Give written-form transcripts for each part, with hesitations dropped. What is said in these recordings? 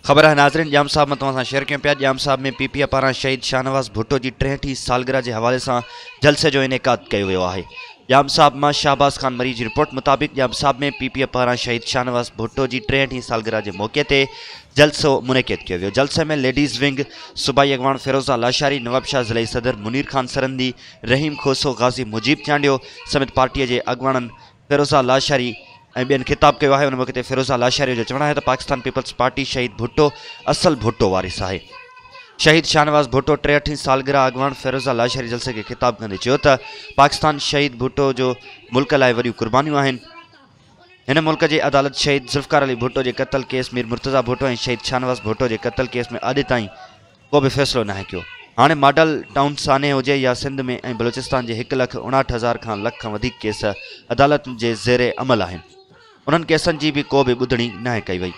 خبر آهي ناظرين ڄام صاحب مان توهان سان شيئر ڪيون پيا ڄام صاحب ۾ پي پي پاران شهيد شاهنواز ڀٽو جي 63 سالگرهه جي حوالي سان جلسي جو انعقاد ڪيو ويو آهي ڄام صاحب مان شهباز خان مري جي رپورٽ مطابق ڄام صاحب ۾ پي پي پاران شهيد شاهنواز ڀٽو جي 63 سالگرهه جي موقعي تي جلسو منعقد ڪيو ويو جلسي ۾ ليڊيز ونگ صوبائي اڳواڻ فيروزه لاشاري نوابشاهه ضلعي صدر منير خان سرندي رحيم کوسو غازي مجيب چانڊيو سميت پارٽي جي اڳواڻن فيروزه لاشاري ۽ ٻين خطاب ڪيو آهي ان موقعي تي فيروزه لاشاري جو چوڻ آهي ته پاڪستان پيپلز پارٽي شهيد ڀٽو اصل ڀٽو وارث آهي شهيد شاهنواز ڀٽو 63 سالگرهه اڳواڻ فيروزه لاشاري جلسي کي خطاب ڪندي چيو ته پاڪستان شهيد ڀٽو جو ملڪ لاء وڏيون قربانيون آهن هن ملڪ جي عدالت شهيد ذوالفقار علي ڀٽو جي قتل ڪيس مير مرتضيٰ ڀٽو ۽ شهيد شاهنواز ڀٽو جي قتل ڪيس ۾ اڄ تائين ڪو به فيصلو ناهي ڪيو. هاڻي ماڊل ٽائون سانحي هجي يا سنڌ ۾ ۽ بلوچستان جي هڪ لک 59 هزار کان لک کان وڌيڪ ڪيس عدالتن جي زير عمل آهن. انهن ڪيسن جي به ڪو به ٻڌڻي ناهي ڪئي وئي.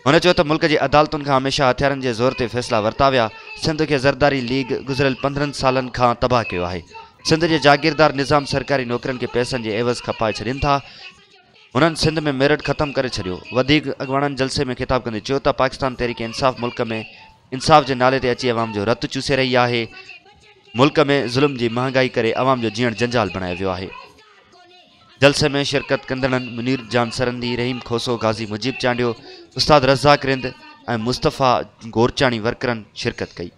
هن چيو ته ملڪ جي عدالتن کان هميشه هٿيارن جي زور تي فيصلا ورتا ويا. سنڌ کي زرداري ليگ گذريل 15 سالن کان تباهه ڪيو آهي. سنڌ جي جاگيردار نظام سرڪاري نوڪرين کي پئسن جي عيوض کپائي ڇڏين ٿا. هنن سنڌ ۾ ميرٽ ختم ڪري ڇڏيو. وڌيڪ اڳواڻن جلسي ۾ خطاب ڪندي چيو ته پاڪستان تحريڪ انصاف ملڪ ۾ انصاف جي نالي تي اچي عوام جو رت چوسي رهي آهي. ملڪ ۾ ظلم جي مهانگائي ڪري عوام جو جيئڻ جنجال بڻايو ويو آهي. جلسي ۾ شرڪت ڪندڙن منير جان سرندي، رحيم کوسو، غازي مجيب چانڊيو، استاد رزاق رند ۽ مصطفيٰ گورچاڻي ورڪرن شرڪت ڪئي.